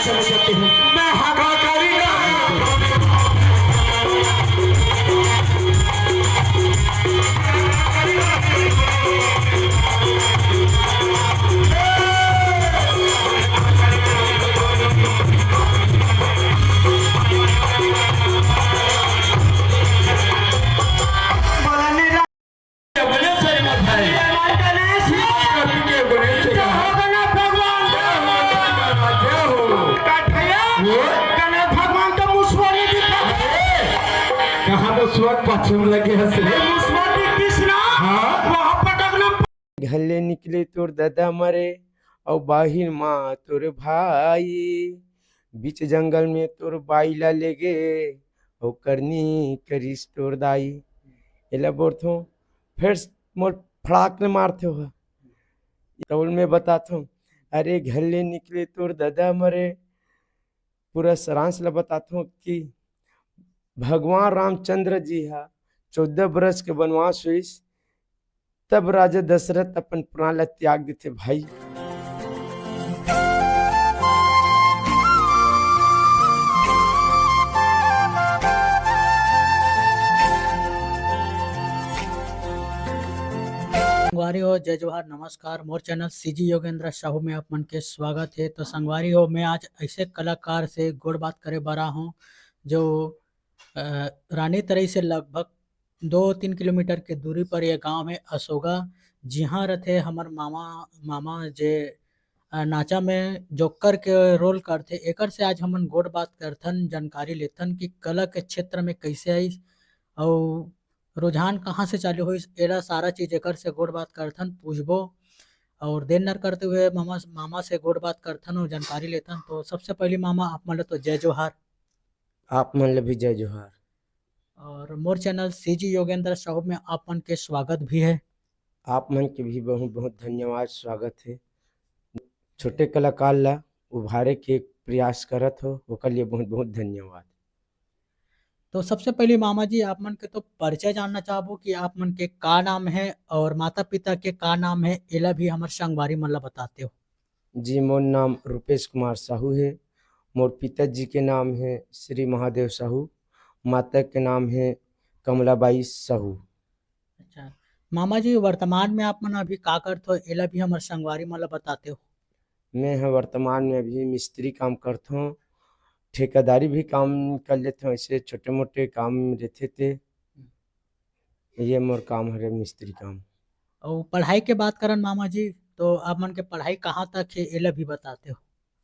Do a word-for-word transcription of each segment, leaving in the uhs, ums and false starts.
समझ सकते हैं। मैं हाहाकारी का बोला नहीं। गणेश हरि मत भाई। गणेश, गणेश, गणेश, गणेश, जय हो गणेश भगवान। जय हो, जय हो। का भैया? वो? गणेश भगवान तो मुसवा नहीं दिखा। अरे, कहाँ मुसवा पाछू में लगे हंस रहे? मुसवा दिखतीस ना? हाँ। वहाँ पटकना। घर ले निकले तोर ददा मरे, अउ बाहिर मा तोर भाई, बीच जंगल में तोर बाई ला लेगे, अउ करनी करिस तोर दाई। एला बोलथों, फेर मोर फड़ाक ले मारथे हो। तब मैं बताथों, अरे घर ले निकले तोर ददा मरे, पूरा सारांश ला बताथों कि भगवान रामचंद्र जी हा चौदह बरस के वनवास होइस, तब राजा दशरथ अपन प्राण ला त्याग देथे भाई। संगवारी हो, जय जोहार, नमस्कार। मोर चैनल सीजी योगेंद्र साहू में आप मन के स्वागत है। तो संगवारी हो, मैं आज ऐसे कलाकार से गोठ बात करे बर आए हूँ, जो, अ, रानी तरई से लगभग दो तीन किलोमीटर के दूरी पर ये गांव है असोगा, जिहां रथे हमर मामा, मामा जे, अ, नाचा में जोकर के रोल करथे। एकर से आज हमन गोठ बात करथन, जानकारी लेथन कि कला के क्षेत्र में कैसे आइस, अउ रुझान कहाँ से चालू होइस, एला सारा चीज एकर से गोठ बात करथन, पूछबो। अउ देर नर करते हुए मामा, मामा से गोठ बात करथन अउ जानकारी लेथन। तो सबसे पहली मामा, आप मन ल तो जय जोहार। आप मन ल भी जय जोहार। अउ मोर चैनल सीजी योगेंद्र साहू में आप मन के स्वागत भी है। आप मन के भी बहुत बहुत धन्यवाद, स्वागत है। छोटे कलाकार ला उभारे के प्रयास करत हो, ओकर लिए बहुत बहुत धन्यवाद। तो सबसे पहले मामा जी, आप मन के तो परिचय जानना चाहबो कि आप मन के का नाम है अउ माता पिता के का नाम है, एला भी हमर संगवारी मन ला बताते हो। जी, मोर नाम रूपेश कुमार साहू है। मोर पिताजी के नाम है श्री महादेव साहू, माता के नाम है कमलाबाई साहू। अच्छा, मामा जी, वर्तमान में आप मन अभी का करथो, एला भी हमर संगवारी मन ला बताते हो। मैं ह वर्तमान में अभी मिस्त्री काम करथों, ठेकेदारी भी काम कर लेथों, ऐसे छोटे मोटे काम रहथे ते। ये मोर काम हरे, मिस्त्री काम। अउ पढ़ाई के बात करन मामा जी, तो आप मन के पढ़ाई कहाँ तक है, एला भी बताते हो।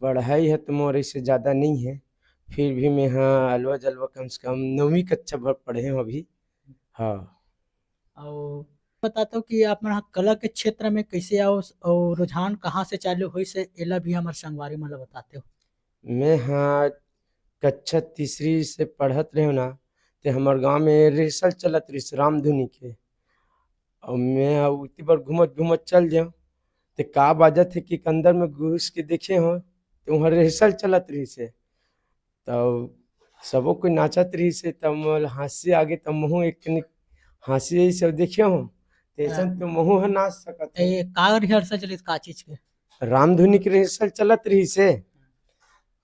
पढ़ाई है तो मोर ऐसे ज्यादा नहीं है, फिर भी मैं ह अलवा जलवा कम से कम नौवीं कक्षा भर पढ़े हूँ अभी। हाँ। अउ बताते हो कि आप मन ह कला के क्षेत्र में कैसे आओ अउ रुझान कहाँ से चालू होइस हे, एला भी हमर संगवारी मन ला बताते हो। मैं ह कक्षा तीसरी से पढ़त रहे ना, ते हमर गांव में रिहर्सल चलत रहिस रामधुनी के। अउ मैं ह उती बर घूमत घूमत चल देव, ते का बाजत हे कि अंदर में घुस के देखे हो, ते वहाँ रिहर्सल चलत रहिस हे। तब सबो कोई नाचत रहिस हे, तब मोला हंसी आगे, तब महू एक कनिक हंसी आई, सब देखे हो, ते अइसन हाँ। तो महू ह नाच सकत तो हे। ये का रिहर्सल चलिस, का चीज के? रामधुनी के रिहर्सल चलत रहिस हे।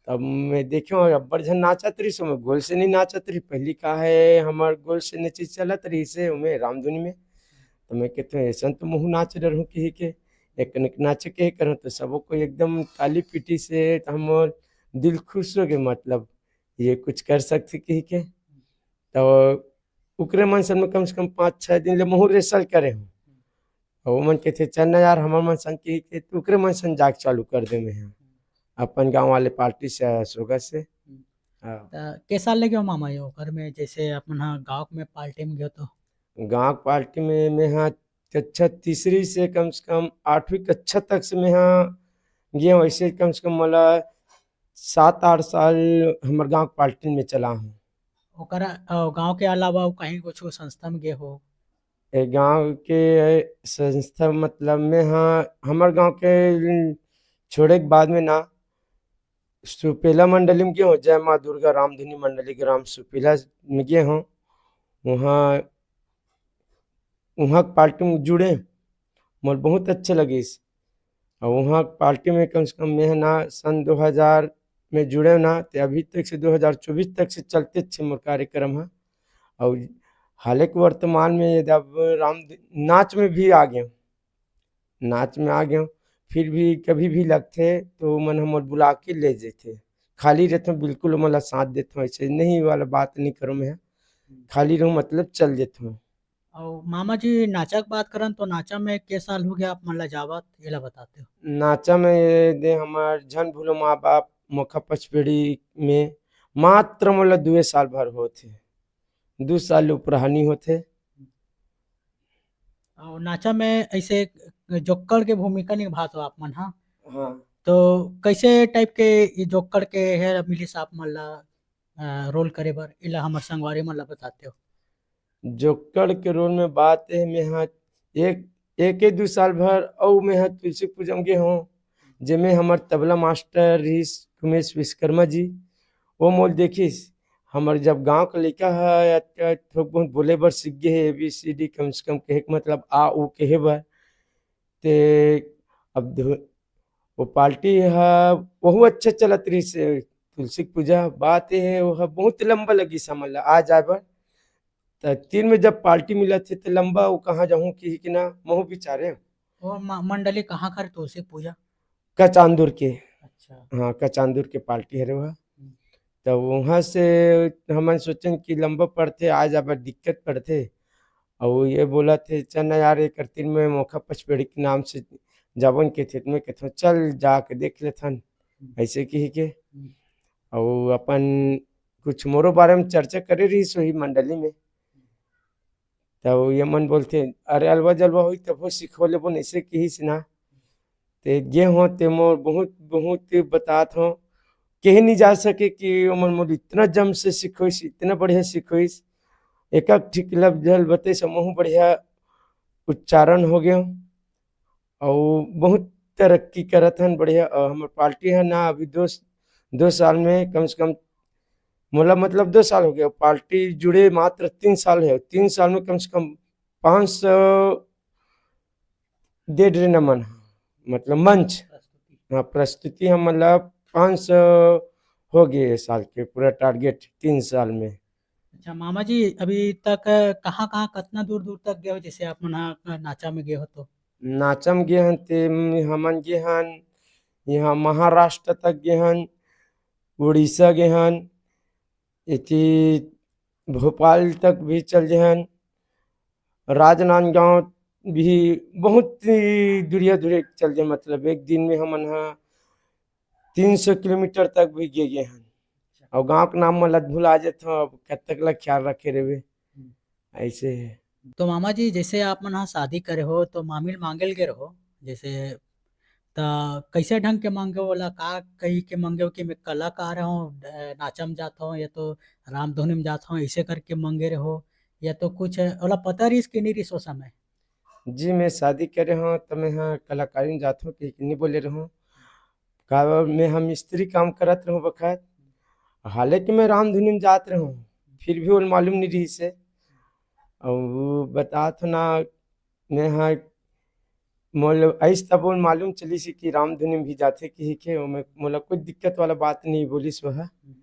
तब मैं देखे हो, अब्बड़ झन नाचत रहिस हे, मैं गोल से नहीं नाचत रहिस। पहली का है, हमर गोल से नची चलत रहिस हे, ओमे रामधुनी में। तो मैं कहते हैं, अइसन तो महू नाच डरहूँ कही के, एक कनिक नाचे के करहूँ, तो सबो कोई एकदम ताली पीटिस हे, तो हमर दिल खुश हो गए, मतलब, ये कुछ कर सकथे कही के। तो ओकरे मन सन में कम से कम पाँच छः दिन ले महू रिहर्सल करे हूँ। अउ ओमन कहिथे, "चल ना यार, हमर मन सन कही के।" तो ओकरे मन सन जाके चालू कर दे मैं ह। अपन गाँव वाले पार्टी से, सोगा से। हाँ। त के साल ले गए हो मामा ये ओकर में, जैसे अपन ह गाँव में पार्टी में गए हो तो? गाँव पार्टी में मैं ह कक्षा तीसरी से कम से कम आठवीं कक्षा तक से मैं ह गए हूँ। ऐसे कम से कम मोला सात आठ साल हमर गाँव पार्टी में चला हूँ। ओकर, अ, गाँव के अलावा अउ कहीं कुछ संस्था में गए हो? ए गाँव के संस्था मतलब मैं ह, हमर गाँव के छोड़े के बाद में ना, सुपेला मंडली में गए हूँ, जय माँ दुर्गा रामधुनी मंडली ग्राम सुपेला में गए हूँ। वहाँ, वहाँ के पार्टी में जुड़े, मोर बहुत अच्छा लगिस। अउ वहाँ के पार्टी में कम से कम मैं ह ना सन दो हज़ार में जुड़े ना, ते अभी तक से दो हज़ार चौबीस तक से चलते थे मोर कार्यक्रम ह। और हालांकि वर्तमान में यदि अब राम नाच में भी आ गए, नाच में आ गए, फिर भी कभी भी लगथे तो मन हमर बुला के ले जेथे। खाली रहथों, बिल्कुल ओमन ला साथ देथों, ऐसे नहीं वाला बात नहीं करो मैं। खाली रहूँ मतलब चल देथों। और मामा जी, नाचा के बात करन तो नाचा में के साल हो गया आप मन ला जावत, एला बताते हो? नाचा में ये दे हमार झन भूलो माँ बाप मोखा पचपेड़ी में मात्र मोला दुए साल भर होत हे, दू साल उपराहनी होत हे। और नाचा में ऐसे जोक्कड़ के भूमिका निभात हो आप मन, हाँ? हाँ। तो कैसे टाइप के ये जोक्कड़ के हे मिलिस आप मन ला, अ, रोल करे बर, एला हमर संगवारी मन ला बताते हो? जोक्कड़ के रोल में बात हे, मैं हाँ एक, एक ही दू साल भर अउ मैं हाँ तुलसी पूजा में गे हों, जेमे हमर तबला मास्टर रिहिस उमेश विश्वकर्मा जी। वो मोल देखिस, हमर जब गांव के लइका ह या त थोक बहुत बोले बर सीख गे हे, ए बी सी डी कम से कम कहे के मतलब आ ऊ कहे बर, ते अब धु-, वो पार्टी ह वहू अच्छा चलत रहिस हे, तुलसी के पूजा। बात ये हे, वो ह बहुत लंबा लगिस हमन ला आ जाए बर। त तीन में जब पार्टी मिलत हे, त लंबा वो कहाँ जाहूँ किही कि ना, महू बिचारे। वो म-, मंडली कहाँ कर तुलसी के पूजा? कचांदुर के। अच्छा। हाँ, कचांदुर के पार्टी हरे वह। हम्म। त वहाँ से हमन सोचेन कि लंबा पड़थे, आ जाए बर दिक्कत पड़थे। अउ ये बोलत हे, "चल ना यार, एकर तीर में मोखा पचपेड़ी के नाम से जाबो न कथे," त मैं कथों, "चल, जाके देख लेथन," हम्म। ऐसे किही के। हम्म। अउ अपन कुछ मोरो बारे में चर्चा करे रहिस होही मंडली में। तब ये मन बोलथे, "अरे, अलवा जलवा होही, तभो सिखो लेबो न," ऐसे किहिस ना। ते गे हों, ते मोर बहुत, बहुत बतात हों, कहे नहीं जा सके कि ओमन मोर इतना जम से सिखोइस, इतना बढ़िया सिखोइस। एक एक ठीक लफ्ज ल बते समूह बढ़िया उच्चारण हो गए अउ बहुत तरक्की करत हन, बढ़िया। अ, हमर पार्टी है ना, अभी दो स-, दो साल में कम से कम, मोला मतलब दो साल हो गया, पार्टी जुड़े मात्र तीन साल है, तीन साल में कम से कम पाँच सौ डेढ़ रे नमन ह, मतलब मंच। प्रस्तुति। हाँ, प्रस्तुति हम मतलब पाँच सौ हो गए ये साल के, पूरा टारगेट तीन साल में। अच्छा मामा जी, अभी तक कहाँ-कहाँ, कतना दूर-दूर तक गए हो, जैसे आप मन ह नाचा में गए हो तो? नाचा में गे हन ते हमन गे हन, यहाँ महाराष्ट्र तक गे हन, उड़ीसा गे हन, एती भोपाल तक भी चल जे हन, राजनांदगांव भी बहुत ही दुरिया दुरिया चल जे, मतलब एक दिन में हमन ह तीन सौ किलोमीटर तक भी गे गे हन। अउ गांव के नाम मन ल भुला जथव, अब कतक ल ख्याल रखे रेबे। हम्म। ऐसे है। तो मामा जी, जैसे आप मन ह शादी करे हो, तो मामी ल मांगे ल गे रहो, जैसे, त कैसे ढंग के मांगे हो ओला? का कही के मांगे हो कि मैं कलाकार हूँ, अ, नाचा में जात हूँ या तो रामधुनी में जात हूँ, ऐसे करके मांगे रहो, या तो कुछ ओला पता रहिस कि नहीं रहिस ओ समय? जी, मैं शादी करे हूँ, तो मैं ह कलाकारी में जात हूँ कि नहीं बोले रहूँ। का मैं ह मिस्त्री काम करत रहूँ बखत, हालांकि मैं रामधुनी में जात रहूँ, फिर भी ओला मालूम नहीं रहिस हे। अउ वो बतात हो ना, मैं ह मोल अइस तब ओला मालूम चलिस हे कि रामधुनी में भी जाथे किही के, ओमे मोला कोई दिक्कत वाला बात नहीं बोलिस वह, हम्म।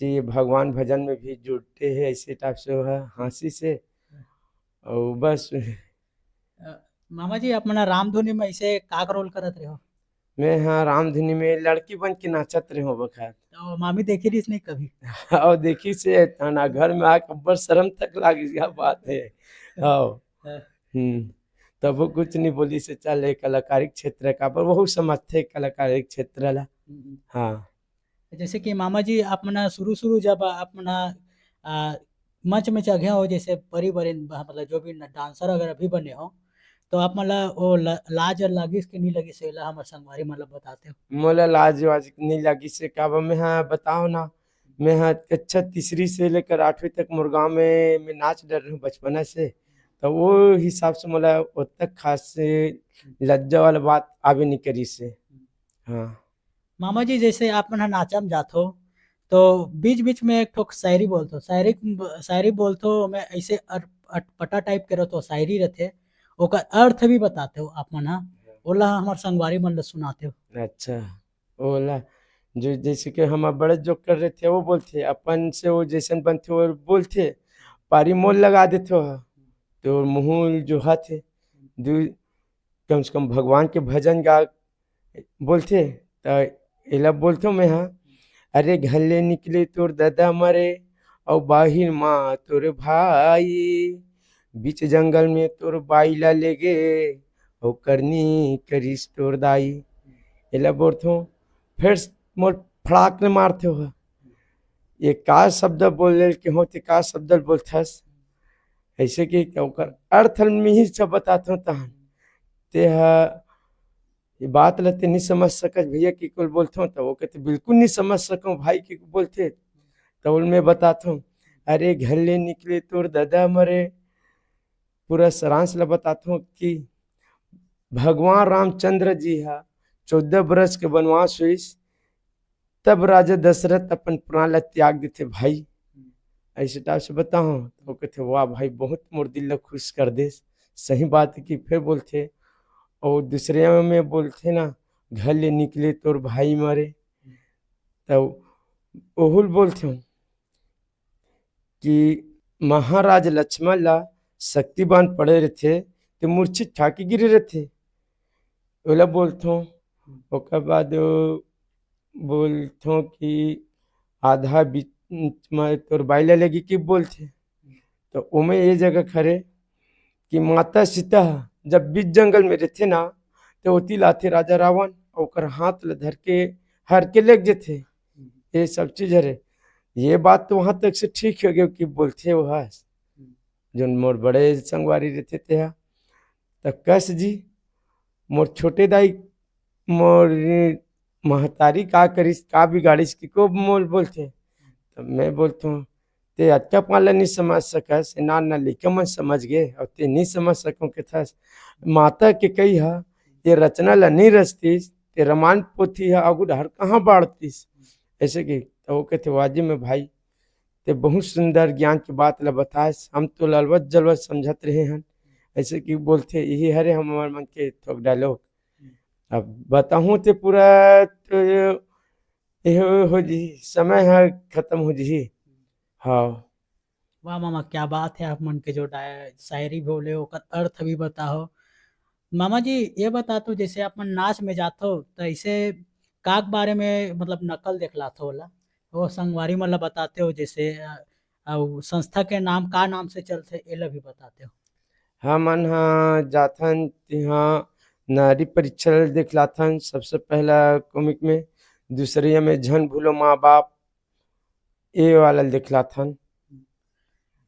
कि ये भगवान भजन में भी जुड़ते हैं, ऐसे टाइप से वह हंसिस हे। अउ बस। अ, मामा जी, आप मन ह रामधुनी में ऐसे का का रोल करत रहे हो? मैं ह रामधुनी में लड़की बन के नाचत रहे हो बखत। तो मामी देखी रहिस नहीं कभी? अउ देखिस हे, ना घर में आके अब्बड़ शर्म तक लागिस, क्या बात है। आओ। हाँ। हम्म। तब वो कुछ नहीं बोलिस हे, चल, ये कलाकारी क्षेत्र का, पर वहू समझथे कलाकारी क्षेत्र ला। हम्म। हाँ। जैसे कि मामा जी, आप मन ह शुरू-शुरू जब आप मन ह, आ, मंच में चघे हो, जैसे परी बरिन, मतलब जो भी न-, डांसर अगर अभी बने हो, तो आप मन ल ओ ल-, लाज लागिस कि नहीं लगिस, एला हमर संगवारी मन ल बताते हो? मोला लाज वाज नहीं लगिस हे, काबर मैं ह बताओ ना, मैं ह कक्षा तीसरी से लेकर आठवीं तक मोर गाँव में मैं नाच डर रहूँ बचपना से, तो वो हिसाब से मोला ओतक खास से लज्जा वाला बात आबे नहीं करिस हे। हाँ। मामा जी, जैसे आप मन ह नाचा में जात हो, तो बीच-बीच में एक ठोक शायरी बोलथो, शायरी, शायरी बोलथो, ओमे ऐसे अट-, अटपटा टाइप के रहिथे, शायरी रहिथे, ओकर अर्थ भी बताते हो आप मन ह, ओला हमर संगवारी मन ल सुनाते हो। अच्छा, ओला, जो जैसे कि हमर बड़े जोकर रहिथे, वो बोलथे, अपन से वो जैसन बनथे, वो बोलथे, पारी मोल लगा देथे ओह। तो मुँह जोहाथे। दू, कम से कम भगवान के भजन गा, बोलथे, त एला बोलथों मैं हा, "अरे घर ले निकले तोर ददा मरे, अउ बाहिर मा तोर भाई, बीच जंगल में तोर बाई ला लेगे, अउ करनी करिस तोर दाई।" एला बोलथों, फेर मोर फड़ाक ले मारथे ओह, "ये का शब्द बोल ले के हो, ते का शब्द बोलथस?" ऐसे कि ओकर अर्थ ल मिही से बताथों तहन। ते ह ये बात ल ते नहीं समझ सकस भैया, कि कुल बोलथों, त वो कहते, "बिल्कुल नहीं समझ सकूं भाई, कि बोलथे।" त ओल मैं बताथों, "अरे घर ले निकले तोर ददा मरे।" पूरा सारांश ल बताथों कि भगवान रामचंद्र जी हा चौदह बरस के वनवास होइस, तब राजा दशरथ अपन प्राण ला त्याग देथे भाई। ऐसे टाइप से बताहूँ तो वो कहथे, "वाह भाई, बहुत मोर दिल ला खुश कर देस।" सही बात है कि फिर बोलथे, और दूसरे में बोलथे ना, "घर ले निकले तोर भाई मरे", तो ओहुल बोलथे हूँ कि महाराज लक्ष्मण ला शक्ति बाण पड़े रथे, ते मूर्छित ठाके गिरे रथे। ओला बोलथों। ओकर बाद बोलथों कि आधा बीच में तोर बाई ला लेगे कि बोलथे। तो ओमे ये जगह खरे कि माता सीता ह जब बीच जंगल में रथे ना, तो ओती लाथे राजा रावण, ओकर हाथ ल धर के हर के लेग जथे। ये सब चीज हरे। ये बात तो वहां तक से ठीक हो गयो कि बोलथे वो हस, जोन मोर बड़े संगवारी रथे ते हा। त कस जी, मोर छोटे दाई, मोर महतारी का करिस, का बिगाड़िस कि को मोल बोलथे। त मैं बोलथों, "ते अतका पान ल नहीं समझ सकस, ए नान नान लइका मन समझ गे, अउ ते नहीं समझ सको के थस। माता के कही ह, ये रचना ल नहीं रचतिस, ते रमान पोथी ह आगू डहर कहाँ बाढ़तिस?" ऐसे कि, त वो कहथे, "वाजी में भाई, ते बहुत सुंदर ज्ञान के बात ल बतास, हम तो ललवत जलवत समझत रहे हन।" ऐसे कि बोलथे, यही हरे हमर मन के थोक डायलॉग। अब बताहूँ ते पूरा तो ये हो जी, समय ह खत्म हो जी। हाँ। वाह मामा, क्या बात है, आप मन के जो डाय-, शायरी बोले, ओकर अर्थ भी बताओ। मामा जी, ये बता तो, जैसे आप मन नाच में जात हो, तो ऐसे का के बारे में, मतलब, नकल देखलात हो ओला? वो संगवारी मन ला बताते हो, जैसे, अ, अउ संस्था के नाम, का नाम से चलथे, एला भी बताते हो? हमन ह जाथन, तिहाँ नारी परीक्षा ल देखलाथन, सबसे पहला कॉमिक में, दूसरिया में झन भूलो माँ बाप, ए वाला ल देखलाथन।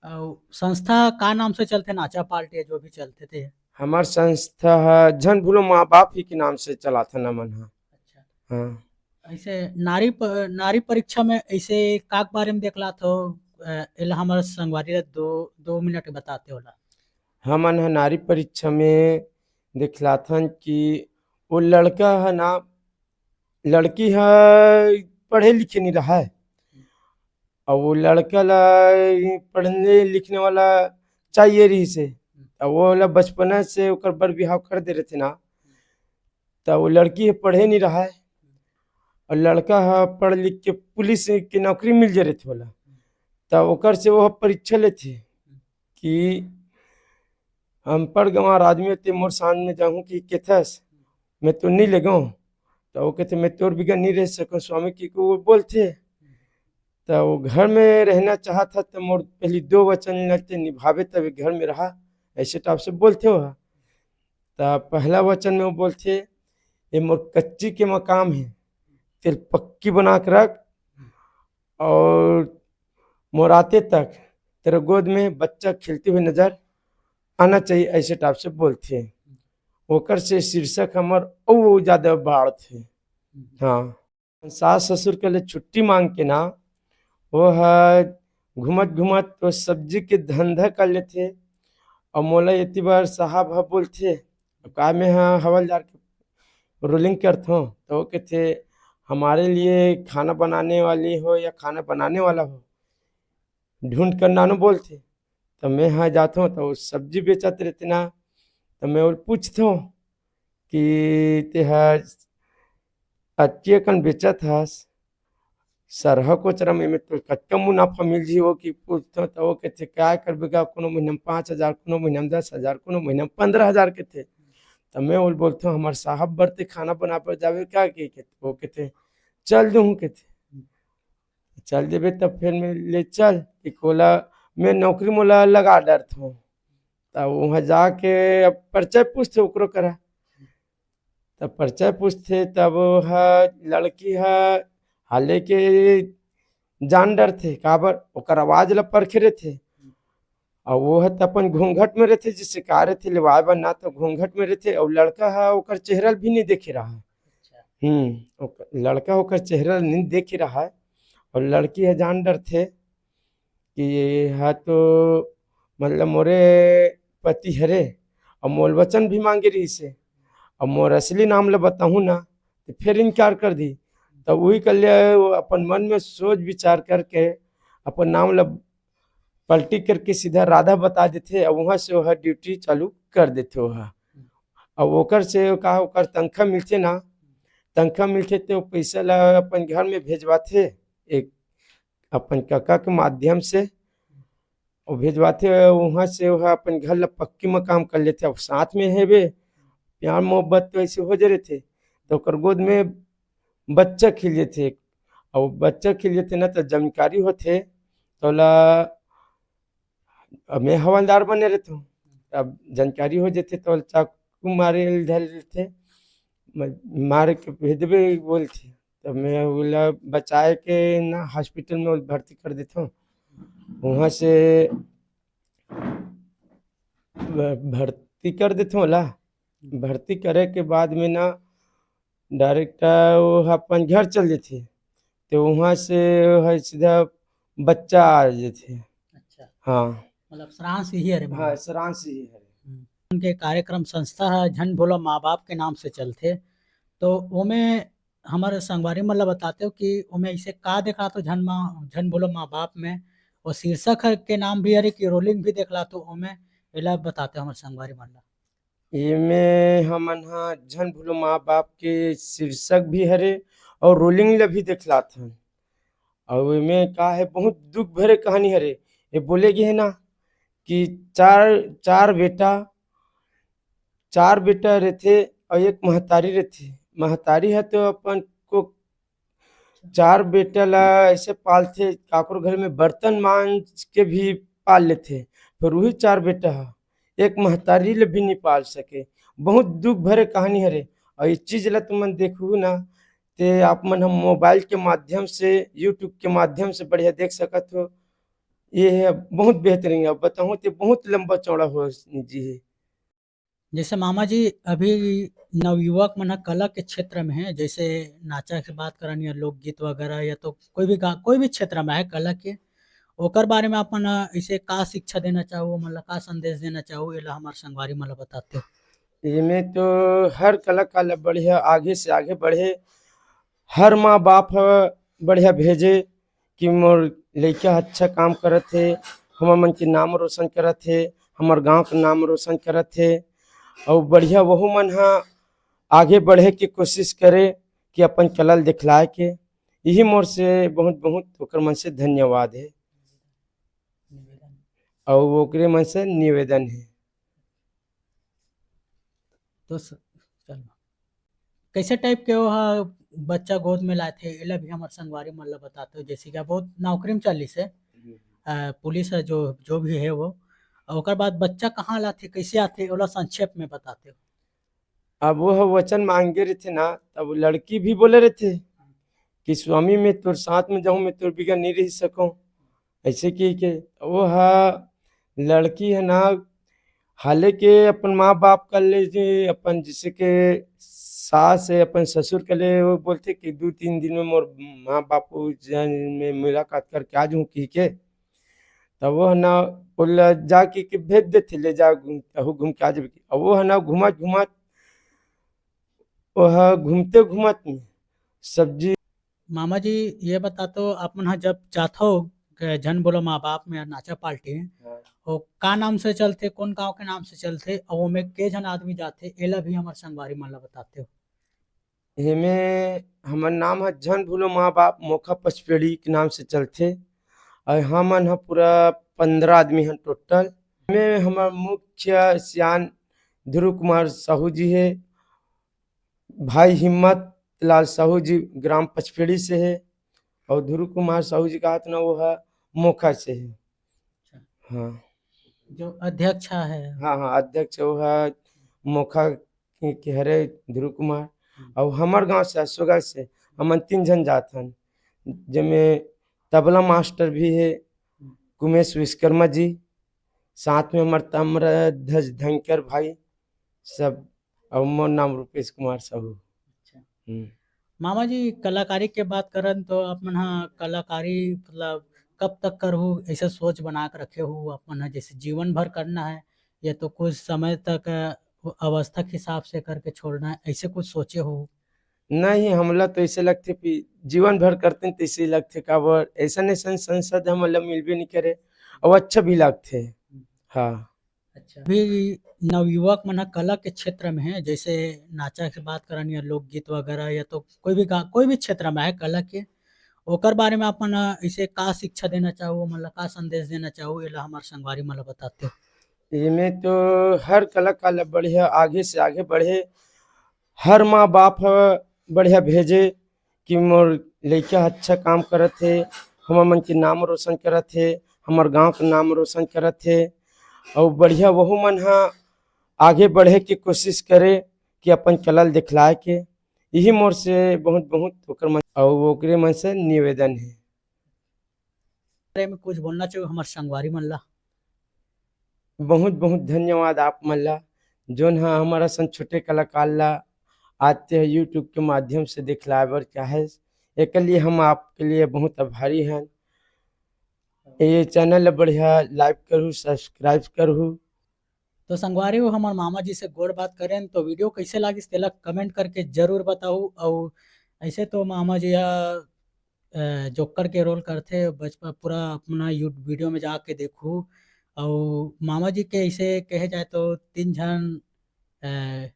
अउ संस्था का नाम से चलथे, नाचा पार्टी जो भी चलथे ते? हमर संस्था ह झन भूलो माँ बाप ही के नाम से चलाथन हमन ह। अच्छा। हाँ। ऐसे नारी प-, नारी परीक्षा में ऐसे का के बारे में देखलात हो? अ, एला हमर संगवारी ला दो, दो मिनट बताते हो ला। हमन ह नारी परीक्षा में देखलाथन कि वो लड़का ह ना, लड़की ह पढ़े लिखे नहीं रहा है, और वो लड़का ला पढ़ने लिखने वाला चाहिए रही से, अब वो ला बचपना से ओकर बर बिहाव कर दे रहे थे ना, त वो लड़की ह पढ़े नहीं रहा है, और लड़का ह पढ़ लिख के पुलिस के नौकरी मिल जे रहे थे ओला, त ओकर से वो परीक्षा लेथे कि हम पढ़ गंवार आदमी ते मोर साथ में जाहूँ कि केथस, मैं तो नहीं लेगो। त वो कहते, "मैं तोर बिगर नहीं रह सको स्वामी," कि को वो बोलथे। त वो घर में रहना चाहत ह, त मोर पहली दो वचन लगते निभावे, तब घर में रहा, ऐसे टाइप से बोलथे हो। त पहला वचन में वो बोलथे, "ये मोर कच्ची के मकाम है, तेल पक्की बना के रख, और मोर आते तक तेरे गोद में बच्चा खेलते हुए नजर आना चाहिए," ऐसे टाइप से बोलथे। ओकर से शीर्षक हमर अउ ज्यादा बाढ़थे। हाँ। सास ससुर के ले छुट्टी मांग के ना, वो ह घूमत घूमत वो सब्जी के धंधा कर लेथे। और मोला एती बार साहब ह बोलथे, का मैं ह हवलदार के रोलिंग करथों, तो वो कहथे, "हमारे लिए खाना बनाने वाली हो या खाना बनाने वाला हो, ढूंढ कर लानो," बोलथे। तो मैं ह जाथों, तो वो सब्जी बेचत रहते ना, तो मैं वो पूछथों कि ते ह अतकी अकन बेचत हस, सरहा कोचरा में, में तो कतका मुनाफा मिल जी, वो कि पूछथों, त वो कथे, "काय करबे गा, कोनो महीना में पाँच हजार, कोनो महीना में दस हजार, कोनो महीना में पन्द्रह हजार," कथे। त मैं ओल बोलथों, "हमर साहब बर ते खाना बनाबे जाबे का?" के, के, वो कथे, "चल दूहूँ," कथे। "चल देबे तब फेर मैं ले चल," कि कोला मैं नौकरी मोला लगा डरथों। तब वहाँ जाके अब परिचय पूछथे ओकरो करा। तब परिचय पूछथे, तब वो ह, लड़की ह, हाले के जान डरथे, काबर ओकर आवाज ल परखे रथे। अउ वो ह त अपन घूंघट में रथे, जइसे का रथे, लेवाय बर ना, त घूंघट में रथे, अउ लड़का ह ओकर चेहरा ल भी नइ देखे रहय। अच्छा। हम्म, ओक-, लड़का ओकर चेहरा ल नइ देखे रहय, अउ लड़की ह जान डरथे कि ये ह तो, मतलब, मोरे पति हरे, अउ मोर वचन भी मांगे रहिस हे, अउ मोर असली नाम ल बताहूँ ना, त फेर इनकार कर दी। त उही कर ले, वो अपन मन में सोच विचार करके अपन नाम ल पलटी करके सीधा राधा बता देथे, अउ वहाँ से वो ह ड्यूटी चालू कर देथे वो ह। अउ ओकर से का, ओकर तनखा मिलथे ना, तनखा मिलथे त वो पइसा ल अपन घर में भेजवाथे, एक अपन कका के माध्यम से वो भेजवाथे, वहाँ से वो ह अपन घर ल पक्की मकान कर लेथे। अब साथ में हेबे, प्यार मोहब्बत तो ऐसे हो जे रहिथे, त ओकर गोद में बच्चा खिल जथे। अब बच्चा खिल जथे ना, त जानकारी होथे, त ओला, अब मैं हवलदार बने रहथों, अब जानकारी हो जथे, त ओला चाकू मारे ल धर लेथे, म-, मार के भेजबे बोलथे। तब मैं ओला बचाए के ना हॉस्पिटल में भर्ती कर देथों। वहाँ से भ-, भर्ती कर देथों ओला। भर्ती करे के बाद में ना डायरेक्ट वो ह अपन घर चल देथे, तो वहाँ से वो ह सीधा बच्चा आ जथे। अच्छा। हाँ। मतलब सारांश यही हरे हाँ, मतलब। सारांश यही हरे। हम्म। उनके कार्यक्रम संस्था है झन भोला माँ बाप के नाम से चलथे, तो ओमे हमर संगवारी मन ला बताते हो कि ओमे ऐसे का देखा तो झन माँ, झन भोला माँ बाप में, वो शीर्षक है के नाम भी हरे कि रोलिंग भी देखला तो ओमे एला बताते हो हमर संगवारी मन ला। एमे हमन ह झन भूलो माँ बाप के शीर्षक भी हरे अउ रोलिंग ल भी देखलात हन। अउ एमे का हे, बहुत दुख भरे कहानी हरे। ये बोले गे हे ना कि चार, चार बेटा, चार बेटा रथे अउ एक महतारी रथे। महतारी ह तो अपन को चार बेटा ला ऐसे पालथे, काकरो घर में बर्तन मांज के भी पाल लेथे, पर वही चार बेटा ह एक महतारी ले भी नहीं पाल सके। बहुत दुख भरे कहानी हरे। और ये चीज ला तुमन देखहू ना, ते आप मन हम मोबाइल के माध्यम से, YouTube के माध्यम से बढ़िया देख सकत हो। ये है बहुत बेहतरीन। अब बताऊँ ते बहुत लंबा चौड़ा हो जी है। जैसे मामा जी अभी नवयुवक मन ह कला के क्षेत्र में है, जैसे नाचा के बात करन या लोकगीत वगैरह या तो कोई भी गा-, कोई भी क्षेत्र में है कला के, ओकर बारे में आप मन ह इसे का शिक्षा देना चाहो, ओमन ला का संदेश देना चाहो, एला हमार संगवारी मन ला बताते हो। एमे तो हर कलाकार ला बढ़िया, आगे से आगे बढ़े, हर माँ बाप ह बढ़िया भेजे कि मोर लइका अच्छा काम करत हे, हमर मन के नाम रोशन करत हे, हमर गांव के नाम रोशन करत हे, अउ बढ़िया वहू मन ह आगे बढ़े के कोशिश करे कि अपन कला ल दिखलाए के। यही मोर से बहुत, बहुत ओकर मन से धन्यवाद हे, अउ ओकरे मन से निवेदन हे। तो स-, चल। कैसे टाइप के वो ह बच्चा गोद में लाथे, एला भी हमर संगवारी मन ला बताते हो, जैसे कि बहुत नौकरी में चालीस है, जी। अ, पुलिस है जो, जो भी है वो, और ओकर बाद बच्चा कहाँ लाथे, कैसे आथे, ओला संक्षेप में बताते हो। अब वो ह वचन मांगे रहिथे ना, तब वो लड़की भी बोले रहिथे कि स्वामी, मैं तोर साथ में जाऊँ, मैं तोर बिगर नहीं रह सकूँ। ऐसे कि के वो ह लड़की है ना, हाले के अपन माँ बाप कर ले जे, अपन जैसे के सास है, अपन ससुर कर ले, वो बोलथे कि दू तीन दिन में मोर माँ बापू जन में मुलाकात करके आ जाऊँ की के। तब वो है ना, बोला जा की के भेज देथे, ले जा घूम, तहु घूम के आ जाबे की। अब वो है ना, घूमत घूमत, वो है घूमते घूमत में सब्जी। मामा जी, ये बता तो, आप मन ह जब जाथो, क-, झन बोलो माँ बाप में नाचा पार्टी, हाँ। वो का नाम से चलथे, कौन गांव के नाम से चलथे, और वो में के झन आदमी जाथे, एला भी हमर संगवारी मन ला बताते हो। एमे हमर नाम ह झन भूलो माँ बाप मोखा पचपेड़ी के नाम से चलथे। अउ हमन ह पूरा पंद्रह आदमी हन टोटल। एमे हमर मुख्य सियान ध्रुव कुमार साहू जी हे, भाई हिम्मत लाल साहू जी ग्राम पचपेड़ी से हे, अउ ध्रुव कुमार साहू जी का हाथ ना वो ह मोखा से हे। हाँ। जो अध्यक्ष है। हाँ, हाँ, अध्यक्ष वो ह मोखा के, के हरे ध्रुव कुमार, हम्म। अउ हमर गांव से, अशोका से, हमन तीन झन जात हन, जेमे तबला मास्टर भी हे, हम्म। कुमेश विश्वकर्मा जी, साथ में हमर ताम्रध्वज धनकर भाई, सब, अउ मोर नाम रूपेश कुमार साहू। अच्छा। हम्म। मामा जी, कलाकारी के बात करन तो आप मन हा कलाकारी मतलब कब तक करहू, ऐसे सोच बना के रखे हो आप मन हा, जैसे जीवन भर करना है या तो कुछ समय तक, अ, अवस्था के हिसाब से करके छोड़ना है, ऐसे कुछ सोचे हो? नहीं, हमला तो ऐसे लगथे कि जीवन भर करते हैं तो ऐसे ही लगथे, काबर ऐसन ऐसन संसद हमला मिलबे नहीं करे, अउ अच्छा भी लगथे। हाँ। अच्छा। अभी नवयुवक मन ह कला के क्षेत्र में है, जैसे नाचा के बात करन या लोकगीत वगैरह या तो कोई भी गा-, कोई भी क्षेत्र में है कला के, ओकर बारे में आप मन ह ऐसे का शिक्षा देना चाहो, ओमन ला का संदेश देना चाहो, एला हमार संगवारी मन ला बताते हो। एमे तो हर कलाकार ला बढ़िया, आगे से आगे बढ़े, हर माँ बाप ह बढ़िया भेजे कि मोर लइका अच्छा काम करत हे, हमर मन के नाम रोशन करत हे, हमर गांव के नाम रोशन करत हे, अउ बढ़िया वहू मन ह आगे बढ़े के कोशिश करे कि अपन कला ल दिखलाए के। यही मोर से बहुत, बहुत ओकर मन, अउ ओकरे मन से निवेदन हे। बारे में कुछ बोलना चाहो हमर संगवारी मन ला? बहुत, बहुत धन्यवाद आप मन ला, जोन ह हमर असन छोटे कलाकार ला आज ते YouTube के माध्यम से दिखलाए बर चाहे, एकर लिए हम आपके लिए बहुत आभारी हन। ये channel ला बढ़िया like करहू, subscribe करहू। तो संगवारी हो, हमर मामा जी से गोठ बात करेन, तो video कैसे लागिस तेला comment करके जरूर बताहू। अउ ऐसे तो मामा जी ह, अ, जोकर के role करथे, बचपन पूरा अपना यू-, video में जाके देखहू। अउ मामा जी के ऐसे कहे जाए तो तीन झन, अ,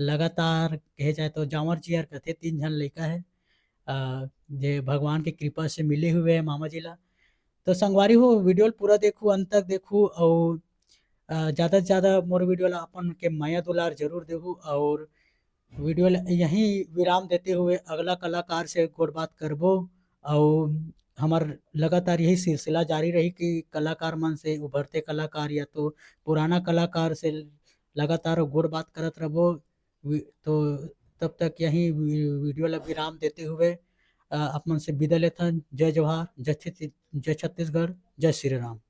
लगातार कहे जाए तो जांवर जियर कथे, तीन झन लइका हे, अ, जे भगवान के कृपा से मिले हुए हे मामा जी ला। तो संगवारी हो, video ल पूरा देखहू, अंत तक देखहू, अउ, अ, ज्यादा से ज्यादा मोर video ला अपन के मया दुलार जरूर देहू, अउ video ल यहीं विराम देते हुए अगला कलाकार से गोठ बात करबो, अउ हमर लगातार यही सिलसिला जारी रही कि कलाकार मन से, उभरते कलाकार या तो पुराना कलाकार से लगातार गोठ बात करत रहबो। वि-, तो तब तक यहीं वि-, video ला विराम देते हुए, अ, आप मन से विदा लेथन। जय जोहार, जय छत्ती-, जय छत्तीसगढ़, जय श्री राम।